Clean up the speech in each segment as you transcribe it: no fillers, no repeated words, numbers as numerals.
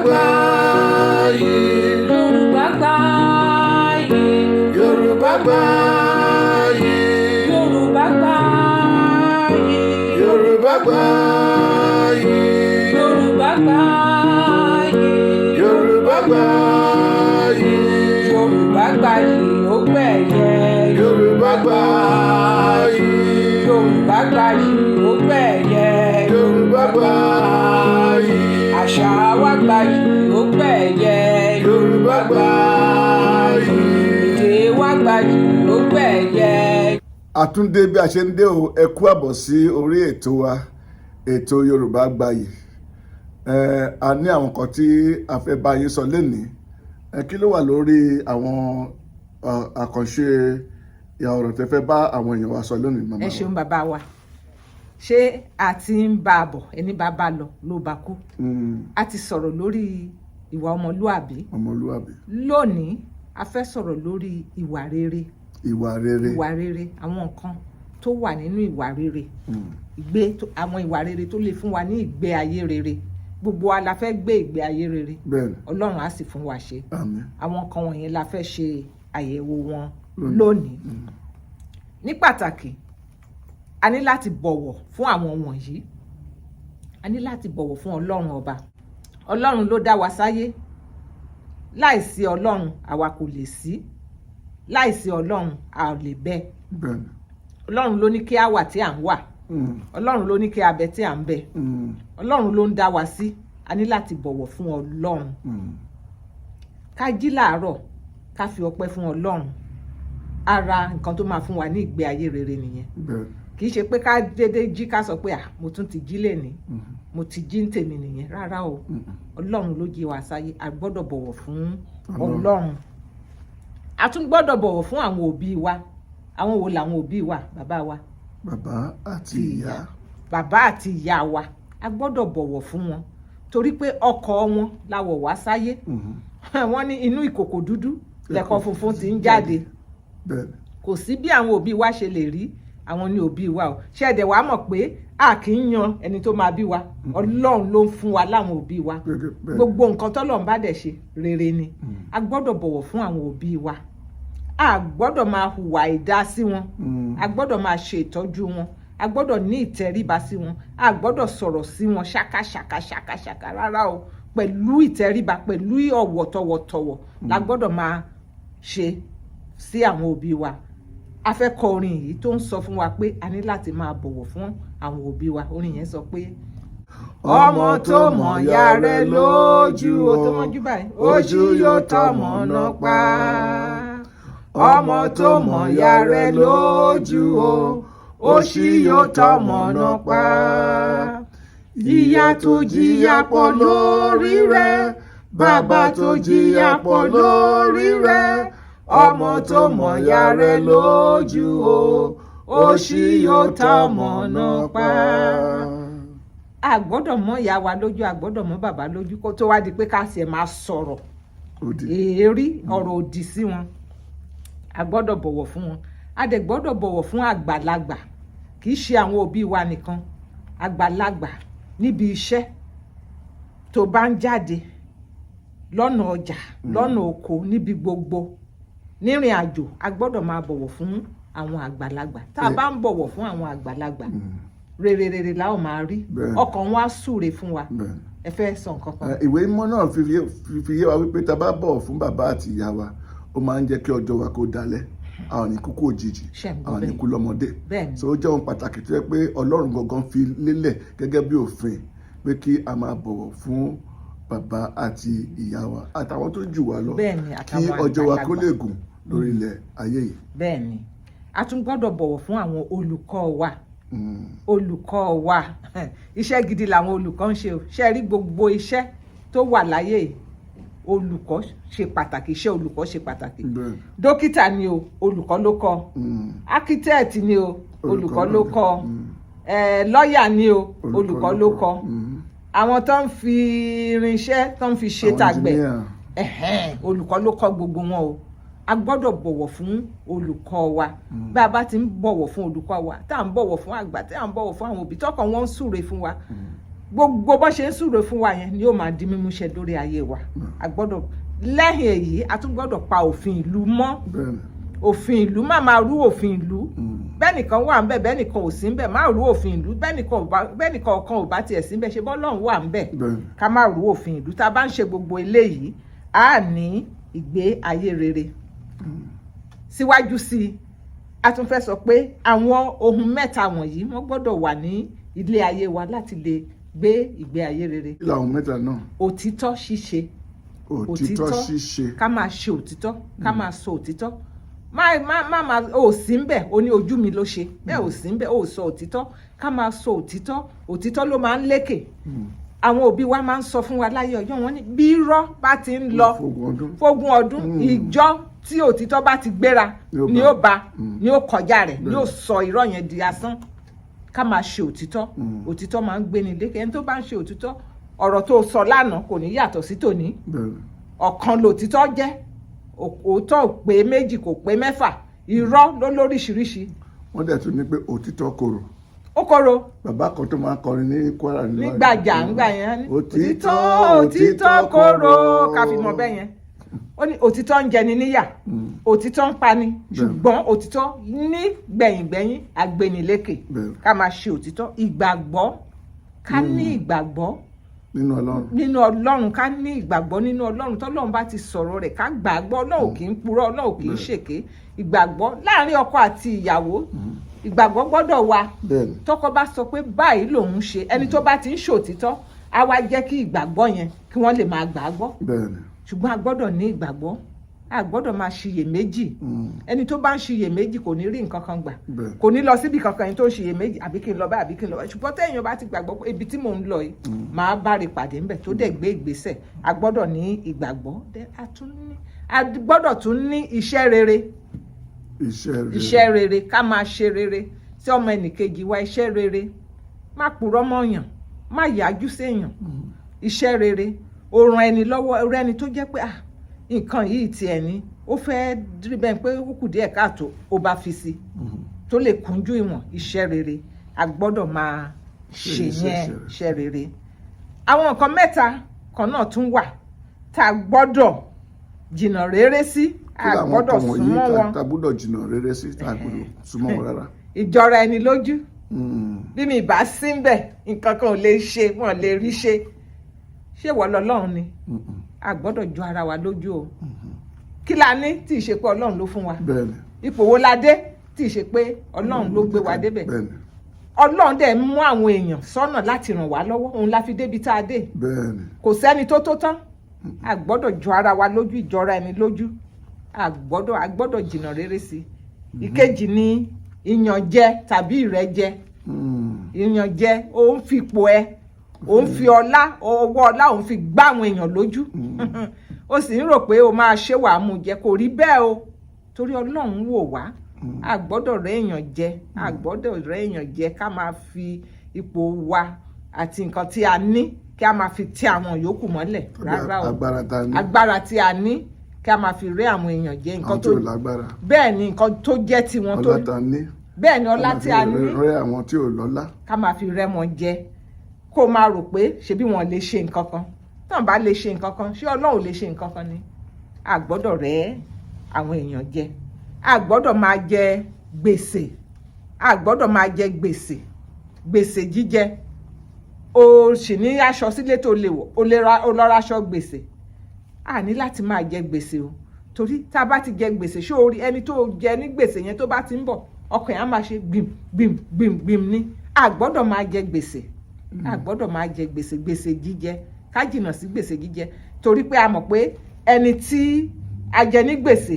Gbayì. Yorùbá Gbayì. Yorùbá Gbayì. Yorùbá Gbayì. Yorùbá Gbayì. Yorùbá Gbayì. Yorùbá Gbayì. Yorùbá Gbayì, ó gbẹ̀yẹ. Yorùbá Gbayì. Yorùbá Gbayì, ó gbẹ̀yẹ. Yorùbá Gbayì. Àṣà wa gbayì, ó gbẹ̀yẹ. Yorùbá Gbayì. Èdè wa gbayì, ó gbẹ̀yẹ. Àtúndé bí a ṣe ń dé o. Ẹ kú àbọ̀ sí orí ètò wa, ètò Yorùbá Gbayì. Ẹ a ní àwọn kan tí a fẹ́ bá yín sọ lénìí. Ẹ kí ló wà lórí àwọn àkànṣe ọ̀rọ̀ tẹ́ fẹ́ bá àwọn èèyàn wa sọ lónìí, màmá Ẹ wa? ṣeun, bàbá wa. Ṣé a ti ń bá a bọ̀, ẹni bá bá lọ ló bá kú. A ti sọ̀rọ̀ lórí ìwà ọmọlúàbí. Ọmọlúwàbí. Lónìí, a fẹ́ sọ̀rọ̀ lórí ìwà rere. Ìwà rere. Ìwà rere, àwọn nǹkan tó wà nínú ìwà rere, ìgbé àwọn ìwà rere tó lè fún wa ní ìgbé ayé rere. Gbogbo wa la fẹ́ gbé ìgbé ayé rere. Ọlọ́run á sì fún wa ṣe. Àmín. Àwọn nǹkan wọ̀nyẹn la fẹ́ ṣe àyẹ̀wò wọn lónìí. Ní pàtàkì, a ní láti bọ̀wọ̀ fún àwọn wọ̀nyí. A ní láti bọ̀wọ̀ fún Ọlọ́run Ọba. Ọlọ́run ló dá wa sáyé. Láìsí Ọlọ́run, àwa kò lè sí. Láìsí Ọlọ́run, a ò lè bẹ. Ọlọ́run ló ní kí a wà tí à ń wà. Ọlọ́run ló ní kí a bẹ tí à ń bẹ. Ọlọ́run ló ń dá wa sí. A ní láti bọ̀wọ̀ fún Ọlọ́run. Ká jí làárọ̀, ká fi ọpẹ́ fún Ọlọ́run, ara nǹkan tó máa fún wa ní ìgbé ayé rere nìyẹn. Kì í ṣe pé ká dédé jí, ká sọ pé, "À, mo tún ti jí lẹ́ni, mo ti jí ń tèmi nìyẹn." Rárá o. Ọlọ́run ló jí wa sáyé. A gbọ́dọ̀ bọ̀wọ̀ fún Ọlọ́run. A tún gbọ́dọ̀ bọ̀wọ̀ fún àwọn òbí wa. Àwọn wo làwọn òbí wa, bàbá wa? Bàbá àti ìyá. Bàbá àti ìyá wa, a gbọ́dọ̀ bọ̀wọ̀ fún wọn, torí pé ọkọ wọn la wọ̀ wá sáyé. Wọ́n ní inú ìkòkò dúdú lẹ̀kọ funfun ti ń jáde. Kò sí bí àwọn òbí wa ṣe lè rí, àwọn ní òbí wa o. Ṣẹ̀dẹ̀ wàá mọ̀ pé a kì í yan ẹni tó máa bí wa. Ọlọ́run ló ń fún wa láwọn òbí wa. Gbogbo nǹkan tọ́lọ́run bá dẹ̀ ṣe, rere ni. A gbọ́dọ̀ bọ̀wọ̀ fún àwọn òbí wa. A gbọ́dọ̀ máa hùwà ìdá sí wọn. A gbọ́dọ̀ máa ṣe ìtọ́jú wọn. A gbọ́dọ̀ ní ìtẹríba sí wọn. A gbọ́dọ̀ sọ̀rọ̀ sí wọn ṣáká ṣáká ṣáká ṣáká. Rárá o, pẹ̀lú ìtẹríba, pẹ̀lú ọ̀wọ̀, tọ̀wọ̀tọ̀wọ̀ la gbọ́dọ̀ máa ṣe sí àwọn òbí wa. A fẹ́ kọ orin yìí tó ń sọ fún wa pé a ní láti máa bọ̀wọ̀ fún àwọn òbí wa. Orin yẹn sọ pé, ọmọ tó mọ̀ ya rẹ̀ lójú o, tó mọ́jú báyìí, ojú yóò tọmọ náà pa. Ọmọ tó mọ̀ ya rẹ̀ lójú o, òṣì yóò tọmọ náà pa. Ìyá tó jìyà pọ̀ lórí rẹ̀, bàbá tó jìyà pọ̀ lórí rẹ̀, ọmọ tó mọ̀ ya rẹ̀ lójú o, òṣì yóò tọmọ náà pa. A gbọ́dọ̀ mọ̀ ìyá wa lójú, a gbọ́dọ̀ mọ̀ bàbá lójú, kó tó wá di pé ká sì máa sọ̀rọ̀ Òdì. èérí, ọ̀rọ̀ òdì sí wọn. A gbọ́dọ̀ bọ̀wọ̀ fún wọn. A dẹ̀ gbọ́dọ̀ bọ̀wọ̀ fún àgbàlagbà. Kì í ṣe àwọn òbí wa nìkan, àgbàlagbà níbi iṣẹ́, tó bá ń jáde lọ́nà ọjà, lọ́nà oko, níbi gbogbo, nírìn àjò, a gbọ́dọ̀ máa bọ̀wọ̀ fún àwọn àgbàlagbà. Tá a bá ń bọ̀wọ̀ fún àwọn àgbàlagbà, rere rere la ó máa rí. Ọkàn wọn á súre fún wa. Ẹ fẹ́ sọ nǹkan kan? Ìwé mímọ́ náà fi yé wa wípé tá a bá bọ̀wọ̀ fún bàbá àti ìyá wa, ó máa ń jẹ́ kí ọjọ́ wa kó dalẹ̀, a ò ní kú kú òjijì, Ṣé ń gbọ́ a ò ní bẹ́ẹ̀? kú lọ́mọdé. So ó jẹ́ ohun pàtàkì tó yẹ pé Ọlọ́run gangan fi lélẹ̀ gẹ́gẹ́ bí òfin pé kí a máa bọ̀wọ̀ fún bàbá àti ìyá wa àtàwọn tó jù wá lọ, Bẹ́ẹ̀ni, kí àtàwọn ọjọ́ wa kó àgbàlagbà. lè gùn lórí ilẹ̀ ayé yìí. Bẹ́ẹ̀ ni. A tún gbọ́dọ̀ bọ̀wọ̀ fún àwọn olùkọ́ wa. Olùkọ́ wa, iṣẹ́ gidi làwọn olùkọ́ ń ṣe o. Ṣe rí gbogbo iṣẹ́ tó wà láyé yìí, olùkọ́ ṣe pàtàkì. Iṣẹ́ olùkọ́ ṣe pàtàkì. Dókítà ni o, olùkọ́ ló kọ́. Architect ni o, olùkọ́ ló kọ́. Lọ́ọ̀yà ni o, olùkọ́ ló kọ́. Àwọn tó ń fi irinṣẹ́ tó ń fi ṣe Àwọn tàgbẹ̀, engineer. Ẹ̀hẹ́n, olùkọ́ ló kọ́ gbogbo wọn o. A gbọ́dọ̀ bọ̀wọ̀ fún olùkọ́ wa. Bá a bá ti ń bọ̀wọ̀ fún olùkọ́ wa, tá à ń bọ̀wọ̀ fún àgbà, tá à ń bọ̀wọ̀ fún àwọn òbí, tọkàn wọn ń súre fún wa. Gbogbo bó ṣe ń súre fún wa yẹn ni ó máa di mímúṣẹ lórí ayé wa. A gbọ́dọ̀, lẹ́yìn èyí, a tún gbọ́dọ̀ pa òfin ìlú mọ́. Òfin ìlú, má máa rú òfin ìlú. Bẹ́ẹ̀ nìkan wà ń bẹ̀, bẹ́ẹ̀ nìkan ò sí ń bẹ̀, má rú òfin ìlú. Bẹ́ẹ̀ nìkan kan ò bá tiẹ̀ sí ń bẹ̀, ṣe bọ́lọ́run wà ń bẹ̀. Ká má rú òfin ìlú. Tá a bá ń ṣe gbogbo eléyìí, á ní ìgbé ayé rere. Síwájú sí i, a tún fẹ́ sọ pé àwọn ohun mẹ́ta wọ̀nyí, wọ́n gbọ́dọ̀ wà ní ilé ayé wa láti lè gbé ìgbé ayé rere. Kí làwọn mẹ́ta náà? Òtítọ́ ṣíṣe. Òtítọ́ ṣíṣe. Ká máa ṣe òtítọ́, ká máa sọ òtítọ́. Má má má má ò sí ń bẹ̀, ó ní ojú mi ló ṣe bẹ́ẹ̀, ò sí ń bẹ̀, ó sọ òtítọ́. Ká máa sọ òtítọ́. Òtítọ́ ló máa ń lékè. Àwọn òbí wa máa ń sọ fún wa láyé ọjọ́ wọn ní bí irọ́ bá ti ń lọ fógún ọdún, fógún ọdún, ìjọ tí òtítọ́ bá ti gbéra ni ó ni bá. Ó bá ni ó kọjá rẹ̀, ni ó sọ irọ́ yẹn di asán. Ká máa ṣe òtítọ́. Òtítọ́ máa ń gbéni lékè. Ẹni tó bá ń ṣe òtítọ́, ọ̀rọ̀ tó sọ lánàá kò ní yàtọ̀ sí tòní. Ọ̀kan lòtítọ́ jẹ́. Òótọ́ ò pé méjì, kò pé mẹ́fà. Irọ́ ló lóríṣiríṣi. Wọ́n dẹ̀ tún ní pé òtítọ́ korò. Ó korò. Bàbá kan tó máa ń kọrin ní Kwara ní Nígbàjà ńgbà yẹn á ní, òtítọ́, òtítọ́ korò. Ká fi mọ bẹ́ẹ̀ yẹn, ó ní òtítọ́ ń jẹni níyà, òtítọ́ ń pani, ṣùgbọ́n òtítọ́ ní gbẹ̀yìngbẹ̀yìn agbénilékè. Ká máa ṣe òtítọ́. Ìgbàgbọ́, ká ní ìgbàgbọ́ nínú Ọlọ́run. Nínú Ọlọ́run. Ká ní ìgbàgbọ́ nínú Ọlọ́run. Tọ́lọ́run bá ti sọ̀rọ̀ rẹ̀, ká gbàgbọ́. Ọlọ́run ò kì í purọ́, Ọlọ́run ò kì í ṣèké. Ìgbàgbọ́ láàrin ọkọ àti ìyàwó, ìgbàgbọ́ gbọ́dọ̀ wà. Tọkọ bá sọ pé báyìí lòun ṣe, ẹni tó bá ti ń ṣòtítọ́ á wá jẹ́ kí ìgbàgbọ́ yẹn, kí wọ́n lè máa gbàgbọ́. Ṣùgbọ́n a gbọ́dọ̀ ní ìgbàgbọ́, a gbọ́dọ̀ máa ṣiyèméjì. Ẹni tó bá ń ṣiyèméjì kò ní rí nǹkan kan gbà, kò ní lọ síbi kankan. Ẹni tó ń ṣiyèméjì, àbí kí n lọ báyìí, àbí kí n lọ báyìí. Ṣùgbọ́n téèyàn bá ti gbàgbọ́ pé ibi tí mò ń lọ yìí, màá bá rí pàdé ńbẹ̀, tó dẹ̀ gbé ìgbésẹ̀. A gbọ́dọ̀ ní ìgbàgbọ́. Then a tún ní, a gbọ́dọ̀ tún ní iṣẹ́ rere. Iṣẹ́ rere. Iṣẹ́ rere, ká máa ṣe rere sí ọmọ ẹnìkejì wa. Iṣẹ́ rere, má purọ́ mọ́yàn, má yájú séèyàn. Iṣẹ́ rere, ó ran ẹni lọ́wọ́, ó rẹ́ ẹni tó jẹ́ pé, ah, nǹkan yìí tiẹ̀ ní, ó fẹ́ rí bẹ́ẹ̀ pé ó kù díẹ̀ káàtó, ó bá fi sí tó lè kúnjú ìwọ̀n. Iṣẹ́ rere, a gbọ́dọ̀ máa ṣe iṣẹ́ yẹn. Rere. Iṣẹ́ rere. Àwọn nǹkan mẹ́ta kan náà tún wà tá a gbọ́dọ̀ jìnnà rere sí. Kí A làwọn gbọ́dọ̀ kan wọ̀nyí súnmọ́ wọn. tá a gbọ́dọ̀ jìnnà rere sí, tá a gbọ́dọ̀ súnmọ́ wọn rárá? Ìjọra ẹni lójú. Bí mi bá sí ń bẹ̀, nǹkan kan ò lè ṣe, wọn lè rí ṣe. Ṣé ìwọ lọ́lọ́run ni? A gbọ́dọ̀ jọ ara wa lójú o. Kí la ní tí ì ṣe pé Ọlọ́run ló fún wa? Ipò wo la dé tí ì ṣe pé Ọlọ́run ló gbé wa débẹ̀? Ọlọ́run dẹ̀ mú àwọn èèyàn sọ́nà láti ràn wá lọ́wọ́, òun la fi débi tá a dé. Kò sẹ́ni tó tó tán. A gbọ́dọ̀ jọ ara wa lójú. Ìjọra ẹni lójú, a gbọ́dọ̀ jìnnà rere sí i. Ìkejì ni ìyànjẹ tàbí ìrẹ́jẹ. Ìyànjẹ, ó ń fipò ẹ, ó ń fi ọlá, ọwọ́ ọlá, ó ń fi gbá àwọn èèyàn lójú, ó sì ń rò pé o máa ṣe, wàá mú jẹ. Kò rí bẹ́ẹ̀ o, torí Ọlọ́run wò wá. A gbọ́dọ̀ rẹ́ èèyàn jẹ, a gbọ́dọ̀ rẹ́ èèyàn jẹ. Ká máa fi ipò wa àti nǹkan tí a ní, kí a máa fi tẹ àwọn yòókù mọ́lẹ̀. Tàbí Rárá o. agbára ta ní. Agbára tí a ní, kí a máa fi rẹ́ àwọn èèyàn jẹ. Nǹkan Àwọn tó tí ò lágbára. Bẹ́ẹ̀ ni, nǹkan tó jẹ́ tiwọn tó. Ọlá ta ní. Bẹ́ẹ̀ ni, ọlá tí a ní. Rẹ́ àwọn tí ò lọ́lá. Ká máa fi rẹ́ wọn jẹ, kó máa rò pé ṣebí wọn lè ṣe nǹkan kan. Tán bá lè ṣe nǹkan kan, ṣé Ọlọ́run lè ṣe nǹkan kan ni? A gbọ́dọ̀ rẹ́ àwọn èèyàn jẹ. A gbọ́dọ̀ máa jẹ gbèsè, a gbọ́dọ̀ máa jẹ gbèsè. Gbèsè jíjẹ, o sì ní aṣọ sílé tó lè wọ̀, o lè ra, o lọ ra aṣọ gbèsè. A ní láti máa jẹ gbèsè o, torí tá a bá ti jẹ gbèsè, ṣó o rí ẹni tó jẹ ní gbèsè yẹn, tó bá ti ń bọ̀, ọkàn yẹn á máa ṣe gbìm gbìm gbìm gbìm ní. A gbọ́dọ̀ máa jẹ gbèsè, a gbọ́dọ̀ máa jẹ gbèsè. Gbèsè jíjẹ, ká jìnnà sí gbèsè jíjẹ, torí pé a mọ̀ pé ẹni tí a jẹ ní gbèsè,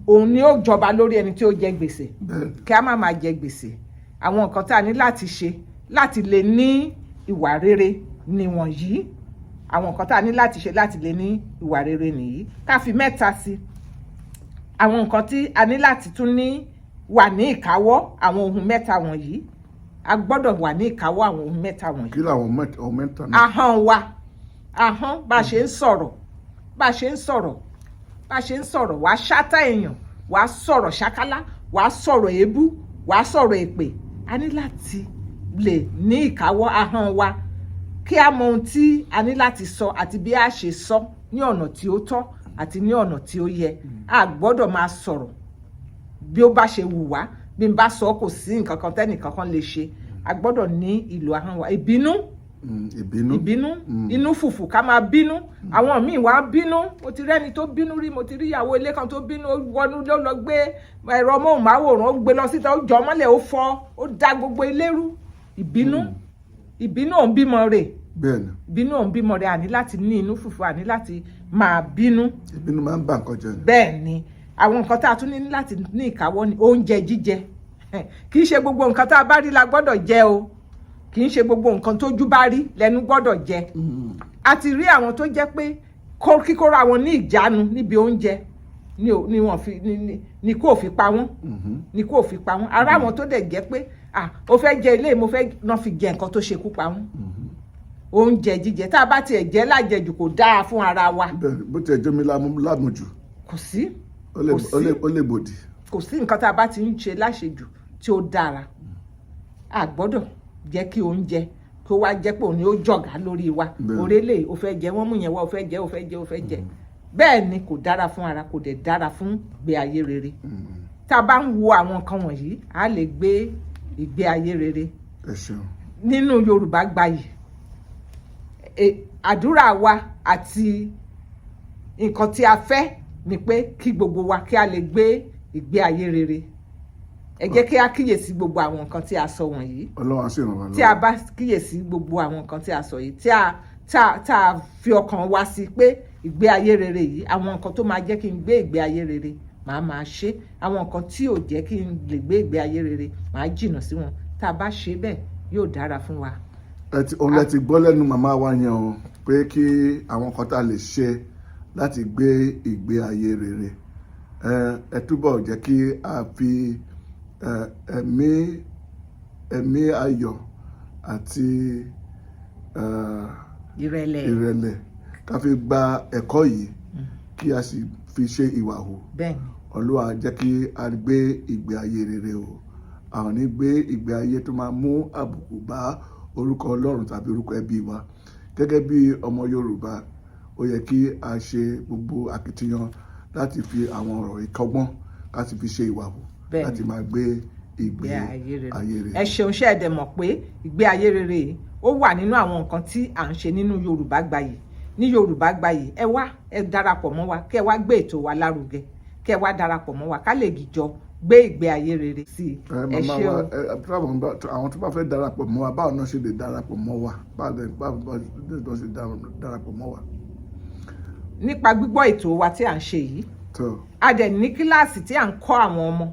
òun ni ó jọba lórí ẹni tí ó jẹ gbèsè. Kí a má máa jẹ gbèsè. Àwọn nǹkan tá a ní láti ṣe láti lè ní ìwà rere nìwọ̀nyí. Àwọn nǹkan tá a ní láti ṣe láti lè ní ìwà rere nìyí. Ká fi mẹ́ta sí. Àwọn nǹkan tí a ní láti tún ní wà ní ìkáwọ́, àwọn ohun mẹ́ta wọ̀nyí, a gbọ́dọ̀ wà ní ìkáwọ́ àwọn ohun mẹ́ta wọ̀nyí. Kí làwọn ohun mẹ́ta náà? Ahọ́n wa, ahọ́n, bá a ṣe ń sọ̀rọ̀, bá a ṣe ń sọ̀rọ̀, bá a ṣe ń sọ̀rọ̀, wàá ṣátá èèyàn, wàá sọ̀rọ̀ ṣákálá, wàá sọ̀rọ̀ èébú, wàá sọ̀rọ̀ èpè. A ní láti lè ní ìkáwọ́ ahọ́n wa. Kí a mọ ohun tí a ní láti sọ àti bí a ṣe sọ ní ọ̀nà tí ó tọ́ àti ní ọ̀nà tí ó yẹ. A gbọ́dọ̀ máa sọ̀rọ̀ bí ó bá ṣe wù wá, bí n bá sọ, kò sí nǹkan kan tẹ́nìkan kan lè ṣe. A gbọ́dọ̀ ní ìlò ahọ́n wa. Ìbínú. Ìbínú. Ìbínú, inú fùfù, ká máa bínú. Àwọn míì wá bínú. Mo ti rẹ́ni tó bínú rí. Mo ti rí ìyàwó ilé kan tó bínú, ó wọnú ló lọ gbé ẹ̀rọ móhùnmáwòrán, ó gbé lọ síta, ó jọ mọ́lẹ̀, ó fọ́, ó da gbogbo ilé rú. Ìbínú, ìbínú òun bímọ rè. Ìbínú òun bímọ rè. Àní láti ní inú fùfù, àní láti máa bínú. Ìbínú máa ń bà nǹkan jẹ́ ni. Bẹ́ẹ̀ ni. Àwọn nǹkan tá a tún ní láti ní ìkáwọ́ ni oúnjẹ jíjẹ. Kì í ṣe gbogbo nǹkan tá a bá rí la gbọ́dọ̀ jẹ o. Kì í ṣe gbogbo nǹkan tójú bá rí lẹ́nu gbọ́dọ̀ jẹ. A ti rí àwọn tó jẹ́ pé kíkóra wọn ní ìjánu níbi oúnjẹ ni ni wọ́n fi ni kò fi pa wọ́n, ni kò fi pa wọ́n. Ara àwọn tó dẹ̀ jẹ́ pé, ah, o fẹ́ jẹ ilé, mo fẹ́ náà fi jẹ nǹkan tó ṣekú pa wọ́n. Oúnjẹ jíjẹ, tá a bá tiẹ̀ jẹ lájẹjù, kò dáa fún ara wa. Bẹ́ẹ̀ni, bó tiẹ̀ jómi lámujù. Kò sí. Ó lè Kò sí. Ó lè bòdì. Kò sí nǹkan tá a bá ti ń ṣe láṣejù tí ó dára. A gbọ́dọ̀ jẹ́ kí oúnjẹ kó wá jẹ́ pé òun ni ó jọ̀gá lórí wa. Òrèlè o fẹ́ jẹ, wọ́n mú yẹn wá, o fẹ́ jẹ, o fẹ́ jẹ, o fẹ́ jẹ. Bẹ́ẹ̀ ni, kò dára fún ara, kò dẹ̀ dára fún ìgbé ayé rere. Tá a bá ń wo àwọn nǹkan wọ̀nyí, a lè gbé ìgbé ayé rere. Ẹ ṣeun. Nínú Yorùbá Gbayì, àdúrà wa àti nǹkan tí a fẹ́ ni pé kí gbogbo wa kí a lè gbé ìgbé ayé rere. Ẹ jẹ́ kí a kíyèsí gbogbo àwọn nǹkan tí a sọ wọ̀nyí. Ọlọ́run á sì ràn wá lọ́wọ́. Tí a bá kíyèsí gbogbo àwọn nǹkan tí a sọ yìí, tí a tá tá a fi ọkàn wa sí pé ìgbé ayé rere yìí, àwọn nǹkan tó máa jẹ́ kí n gbé ìgbé ayé rere, màá máa ṣe. Àwọn nǹkan tí ò jẹ́ kí n lè gbé ìgbé ayé rere, màá jìnnà sí wọn. Tá a bá ṣe bẹ́ẹ̀, yóò dára fún wa. Ẹ ti òun lẹ ti gbọ́ lẹ́nu màmá wa yẹn o, pé kí àwọn kan tá a lè ṣe láti gbé ìgbé ayé rere. Ẹ túbọ̀ jẹ́ kí a fi ẹ̀mí ayọ̀ àti ìrẹ̀lẹ̀. Ìrẹ̀lẹ̀, ká fi gba ẹ̀kọ́ yìí, kí a sì fi ṣe ìwà hù. Olúwa jẹ́ kí a gbé ìgbé ayé rere o. A ò ní gbé ìgbé ayé tó máa mú àbùkù bá orúkọ Ọlọ́run tàbí orúkọ ẹbí wa. Gẹ́gẹ́ bí ọmọ Yorùbá, ó yẹ kí a ṣe gbogbo akitiyan láti fi àwọn ọ̀rọ̀ ìkọ́gbọ́n, láti fi ṣe ìwà hù, láti máa gbé ìgbé ìgbé ayé rere. Ayé rere. Ẹ ṣeun. Ṣe ẹ dẹ̀ mọ̀ pé ìgbé ayé rere yìí, ó wà nínú àwọn nǹkan tí à ń ṣe nínú Yorùbá Gbayì? Ní Yorùbá Gbayì, ẹ wá, ẹ darapọ̀ mọ́ wa, kẹ́ ẹ wá gbé ètò wa lárugẹ, kẹ́ ẹ wá darapọ̀ mọ́ wa, ká lè jọ gbé ìgbé ayé rere sí i. Ẹ Ẹ màmá ṣé wa o. ẹ àwọn tó bá fẹ́ darapọ̀ mọ́ wa, báwo náà ṣe lè darapọ̀ mọ́ wa? Báwo náà ṣe darapọ̀ mọ́ wa? Nípa gbígbọ́ ètò wa tí à ń ṣe yìí. Tó. A dẹ̀ ní kíláàsì tí à ń kọ́ àwọn ọmọ,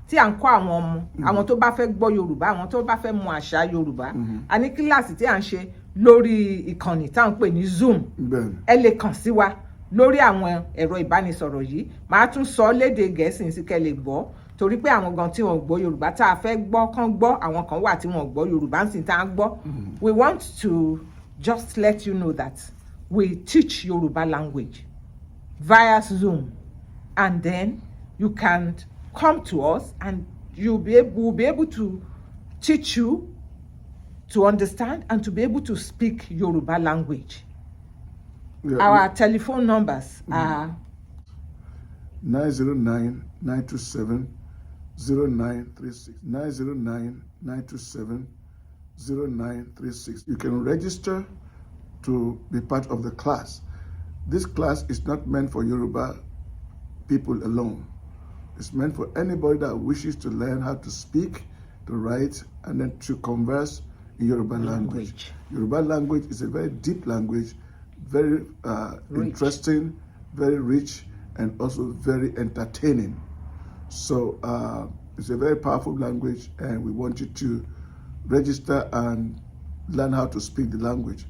tí à ń kọ́ àwọn ọmọ, àwọn tó bá fẹ́ gbọ́ Yorùbá, àwọn tó bá fẹ́ mọ àṣà Yorùbá. A ní kíláàsì tí à ń ṣe lórí ìkànnì tá à ń pè ní Zoom. Ẹ lè kàn sí wa lórí àwọn ẹ̀rọ ìbánisọ̀rọ̀ yìí. Màá tún sọ lédè Gẹ̀ẹ́sì sí kẹ́ lè gbọ́, torí pé àwọn gan tí wọ́n gbọ́ Yorùbá tá a fẹ́ gbọ́ kán gbọ́, àwọn kan wà tí wọ́n gbọ́ Yorùbá ń sìn tá a gbọ́. We want to just let you know that we teach Yoruba language via Zoom, and then you can come to us and we'll be able to teach you to understand and to be able to speak Yoruba language. Our telephone numbers are 909 927 0936, 909 927 0936. You can register to be part of the class. This class is not meant for Yoruba people alone. It's meant for anybody that wishes to learn how to speak, to write, and then to converse in Yoruba language. Language. Yoruba language is a very deep language, very Rich. Interesting, very rich, and also very entertaining. So it's a very powerful language, and we want you to register and learn how to speak the language.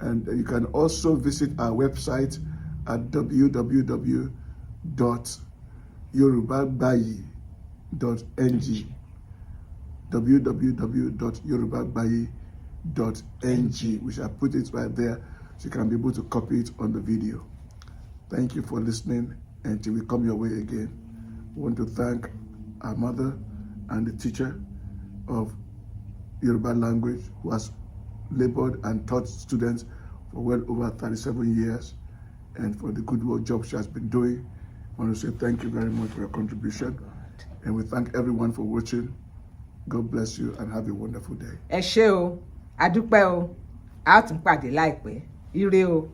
And you can also visit our website at www.yorubagbayi.ng, www.yorubagbayi.ng. We shall put it right there so you can be able to copy it on the video. Thank you for listening until we come your way again. We want to thank our mother and the teacher of Yoruba language who has labored and taught students for well over 37 years and for the good work job she has been doing. I want to say thank you very much for your contribution. And we thank everyone for watching. God bless you and have a wonderful day. Ẹ ṣé o, a dúpẹ́ o, a ó tún pàdé láìpẹ́. Ire o.